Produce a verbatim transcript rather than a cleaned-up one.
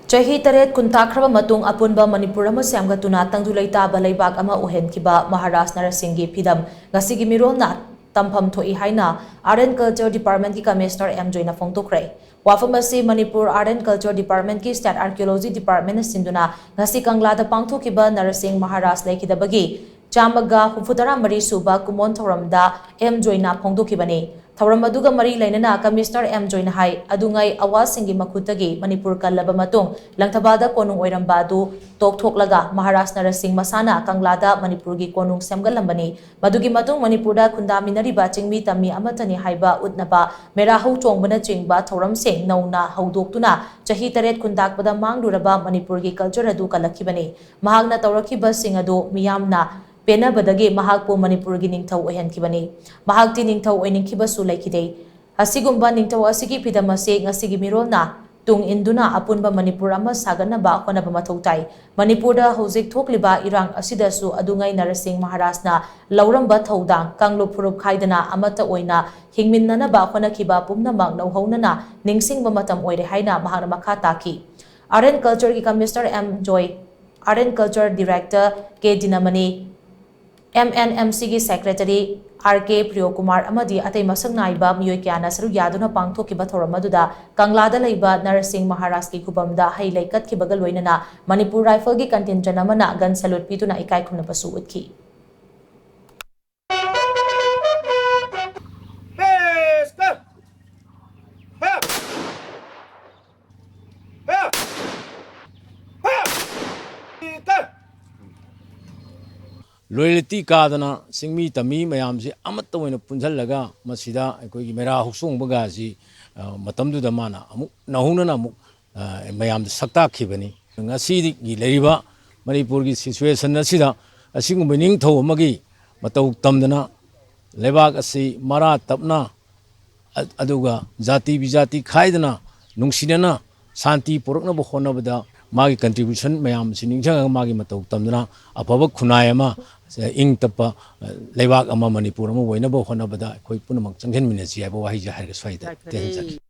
ꯆꯍꯤ ꯇꯔꯦꯠ ꯈꯨꯟꯇꯥꯛꯈ꯭ꯔꯕ ꯃꯇꯨꯡ ꯑꯄꯨꯟꯕ ꯃꯅꯤꯄꯨꯔ ꯑꯃ ꯁꯦꯝꯒꯠꯇꯨꯅ ꯇꯪꯗꯨ ꯂꯩꯇꯥꯕ ꯂꯩꯕꯥꯛ ꯑꯃ ꯑꯣꯏꯍꯟꯈꯤꯕ ꯃꯍꯥꯔꯥꯖ ꯅꯔꯁꯤꯡꯒꯤ ꯐꯤꯗꯝ ꯉꯁꯤꯒꯤ ꯃꯤꯔꯣꯜꯅ ꯇꯝꯐꯝ ꯊꯣꯛꯏ ꯍꯥꯏꯅ Art and Culture Departmentꯀꯤ Commissioner ꯑꯦꯝ ꯖꯣꯏꯅ ꯐꯣꯡꯗꯣꯛꯈ꯭ꯔꯦ꯫ ꯋꯥꯐꯝ ꯑꯁꯤ Manipur Art and Culture Departmentꯀꯤ State Archaeology Departmentꯅ ꯁꯤꯟꯗꯨꯅ ꯉꯁꯤ ꯀꯪꯂꯥꯗ ꯄꯥꯡꯊꯣꯛꯈꯤꯕ ꯅꯔꯁꯤꯡ ꯃꯍꯥꯔꯥꯖ ꯂꯩꯈꯤꯗꯕꯒꯤ ꯆꯥꯝꯃꯒ ꯍꯨꯝꯐꯨꯇꯔꯥ ꯃꯔꯤ ꯁꯨꯕ ꯀꯨꯃꯣꯟ ꯊꯧꯔꯝꯗ ꯑꯦꯝ ꯖꯣꯏꯅ ꯐꯣꯡꯗꯣꯛꯈꯤꯕꯅꯤ꯫ ꯊꯧꯔꯝ ꯑꯗꯨꯒ ꯃꯔꯤ ꯂꯩꯅꯅ Commissioner ꯑꯦꯝ ꯖꯣꯏꯅ ꯍꯥꯏ, ꯑꯗꯨꯉꯩ ꯑꯋꯥꯁꯤꯡꯒꯤ ꯃꯈꯨꯠꯇꯒꯤ ꯃꯅꯤꯄꯨꯔ ꯀꯜꯂꯕ ꯃꯇꯨꯡ ꯂꯪꯊꯕꯥꯜꯗ ꯀꯣꯅꯨꯡ ꯑꯣꯏꯔꯝꯕ ꯑꯗꯨ ꯇꯣꯛꯊꯣꯛꯂꯒ ꯃꯍꯥꯔꯥꯖ ꯅꯔꯁꯤꯡ ꯃꯁꯥꯅ ꯀꯪꯂꯥꯗ ꯃꯅꯤꯄꯨꯔꯒꯤ ꯀꯣꯅꯨꯡ ꯁꯦꯝꯒꯠꯂꯝꯕꯅꯤ꯫ ꯃꯗꯨꯒꯤ ꯃꯇꯨꯡ ꯃꯅꯤꯄꯨꯔꯗ ꯈꯨꯟꯗꯥꯃꯤꯟꯅꯔꯤꯕ ꯆꯤꯡꯃꯤ ꯇꯝꯃꯤ ꯑꯃꯠꯇꯅꯤ ꯍꯥꯏꯕ ꯎꯠꯅꯕ ꯃꯦꯔꯥ ꯍꯧ ꯆꯣꯡꯕꯅꯆꯤꯡꯕ ꯊꯧꯔꯝꯁꯤꯡ ꯅꯧꯅ ꯍꯧꯗꯣꯛꯇꯨꯅ ꯆꯍꯤ ꯇꯔꯦꯠ ꯈꯨꯟꯇꯥꯛꯄꯗ ꯃꯥꯡꯂꯨꯔꯕ ꯃꯅꯤꯄꯨꯔꯒꯤ culture ꯑꯗꯨ ꯀꯜꯂꯛꯈꯤꯕꯅꯤ꯫ ꯃꯍꯥꯛꯅ ꯇꯧꯔꯛꯈꯤꯕꯁꯤꯡ ꯑꯗꯨ ꯃꯤꯌꯥꯝꯅ ꯄꯦꯟꯅꯕꯗꯒꯤ ꯃꯍꯥꯛꯄꯨ ꯃꯅꯤꯄꯨꯔꯒꯤ ꯅꯤꯡꯊꯧ ꯑꯣꯏꯍꯟꯈꯤꯕꯅꯤ꯫ ꯃꯍꯥꯛꯇꯤ ꯅꯤꯡꯊꯧ ꯑꯣꯏꯅꯤꯡꯈꯤꯕꯁꯨ ꯂꯩꯈꯤꯗꯦ꯫ ꯑꯁꯤꯒꯨꯝꯕ ꯅꯤꯡꯊꯧ ꯑꯁꯤꯒꯤ ꯐꯤꯗꯝ ꯑꯁꯤ ꯉꯁꯤꯒꯤ ꯃꯤꯔꯣꯜꯅ ꯇꯨꯡ ꯏꯟꯗꯨꯅ ꯑꯄꯨꯟꯕ ꯃꯅꯤꯄꯨꯔ ꯑꯃ ꯁꯥꯒꯠꯅꯕ ꯍꯣꯠꯅꯕ ꯃꯊꯧ ꯇꯥꯏ꯫ ꯃꯅꯤꯄꯨꯔꯗ ꯍꯧꯖꯤꯛ ꯊꯣꯛꯂꯤꯕ ꯏꯔꯥꯡ ꯑꯁꯤꯗꯁꯨ ꯑꯗꯨꯉꯩ ꯅꯔꯁꯤꯡ ꯃꯍꯥꯔꯥꯖꯅ ꯂꯧꯔꯝꯕ ꯊꯧꯗꯥꯡ ꯀꯥꯡꯂꯨꯞ ꯐꯨꯔꯨꯞ ꯈꯥꯏꯗꯅ ꯑꯃꯠꯇ ꯑꯣꯏꯅ ꯍꯤꯡꯃꯤꯟꯅꯅꯕ ꯍꯣꯠꯅꯈꯤꯕ ꯄꯨꯝꯅꯃꯛ ꯅꯧꯍꯧꯅꯅ ꯅꯤꯡꯁꯤꯡꯕ ꯃꯇꯝ ꯑꯣꯏꯔꯦ ꯍꯥꯏꯅ ꯃꯍꯥꯛꯅ ꯃꯈꯥ ꯇꯥꯈꯤ꯫ Art and Cultureꯒꯤ Commissioner M Joy, Art and Culture Director K ꯗꯤꯅꯃꯅꯤ, ꯑꯦꯝ ꯑꯦꯟ ꯑꯦꯝ ꯁꯤꯒꯤ Secretary ꯑꯥꯔ ꯀꯦ ꯄ꯭ꯔꯤꯌꯣꯀꯨꯃꯥꯔ ꯑꯃꯗꯤ ꯑꯇꯩ ꯃꯁꯛ ꯅꯥꯏꯕ ꯃꯤꯑꯣꯏ ꯀꯌꯥꯅ ꯁꯔꯨꯛ ꯌꯥꯗꯨꯅ ꯄꯥꯡꯊꯣꯛꯈꯤꯕ ꯊꯧꯔꯝ ꯑꯗꯨꯗ ꯀꯪꯂꯥꯗ ꯂꯩꯕ ꯅꯔꯁꯤꯡ ꯃꯍꯥꯔꯥꯖꯀꯤ ꯈꯨꯕꯝꯗ ꯍꯩ ꯂꯩ ꯀꯠꯈꯤꯕꯒ ꯂꯣꯏꯅꯅ ꯃꯅꯤꯄꯨꯔ Rifleꯒꯤ contingent ꯑꯃꯅ gun salute ꯄꯤꯗꯨꯅ ꯏꯀꯥꯏ ꯈꯨꯝꯅꯕꯁꯨ ꯎꯠꯈꯤ꯫ Loyalty ꯀꯥꯗꯅ ꯆꯤꯡꯃꯤ ꯇꯝꯃꯤ ꯃꯌꯥꯝꯁꯤ ꯑꯃꯠꯇ ꯑꯣꯏꯅ ꯄꯨꯟꯁꯤꯜꯂꯒ ꯃꯁꯤꯗ ꯑꯩꯈꯣꯏꯒꯤ ꯃꯦꯔꯥ ꯍꯧꯆꯣꯡꯕꯒ ꯑꯁꯤ, ꯑ, ꯃꯇꯝꯗꯨꯗ ꯃꯥꯅ ꯑꯃꯨꯛ ꯅꯧꯍꯧꯅꯅ ꯑꯃꯨꯛ, ꯑ, ꯃꯌꯥꯝꯗ ꯁꯛꯇꯥꯛꯈꯤꯕꯅꯤ꯫ ꯉꯁꯤꯒꯤ ꯂꯩꯔꯤꯕ ꯃꯅꯤꯄꯨꯔꯒꯤ situation ꯑꯁꯤꯗ ꯑꯁꯤꯒꯨꯝꯕ ꯅꯤꯡꯊꯧ ꯑꯃꯒꯤ ꯃꯇꯧ ꯇꯝꯗꯅ ꯂꯩꯕꯥꯛ ꯑꯁꯤ ꯃꯔꯥ ꯇꯞꯅ ꯑ-, ꯑꯗꯨꯒ ꯖꯥꯇꯤ ꯕꯤꯖꯥꯇꯤ ꯈꯥꯏꯗꯅ ꯅꯨꯡꯁꯤꯅꯅ ꯁꯥꯟꯇꯤ ꯄꯨꯔꯛꯅꯕ ꯍꯣꯠꯅꯕꯗ ꯃꯥꯒꯤ contribution ꯃꯌꯥꯝ ꯑꯁꯤ ꯅꯤꯡꯁꯤꯡꯉꯒ ꯃꯥꯒꯤ ꯃꯇꯧ ꯇꯝꯗꯨꯅ ꯑꯐꯕ ꯈꯨꯟꯅꯥꯏ ꯑꯃ, ꯏꯪ ꯇꯞꯄ, ꯑ, ꯂꯩꯕꯥꯛ ꯑꯃ, ꯃꯅꯤꯄꯨꯔ ꯑꯃ ꯑꯣꯏꯅꯕ ꯍꯣꯠꯅꯕꯗ ꯑꯩꯈꯣꯏ ꯄꯨꯝꯅꯃꯛ ꯆꯪꯁꯤꯟꯃꯤꯟꯅꯁꯤ ꯍꯥꯏꯕ ꯋꯥꯍꯩꯁꯦ ꯍꯥꯏꯔꯒ ꯁ꯭ꯋꯥꯏꯗ ꯇꯦꯟꯖꯒꯦ꯫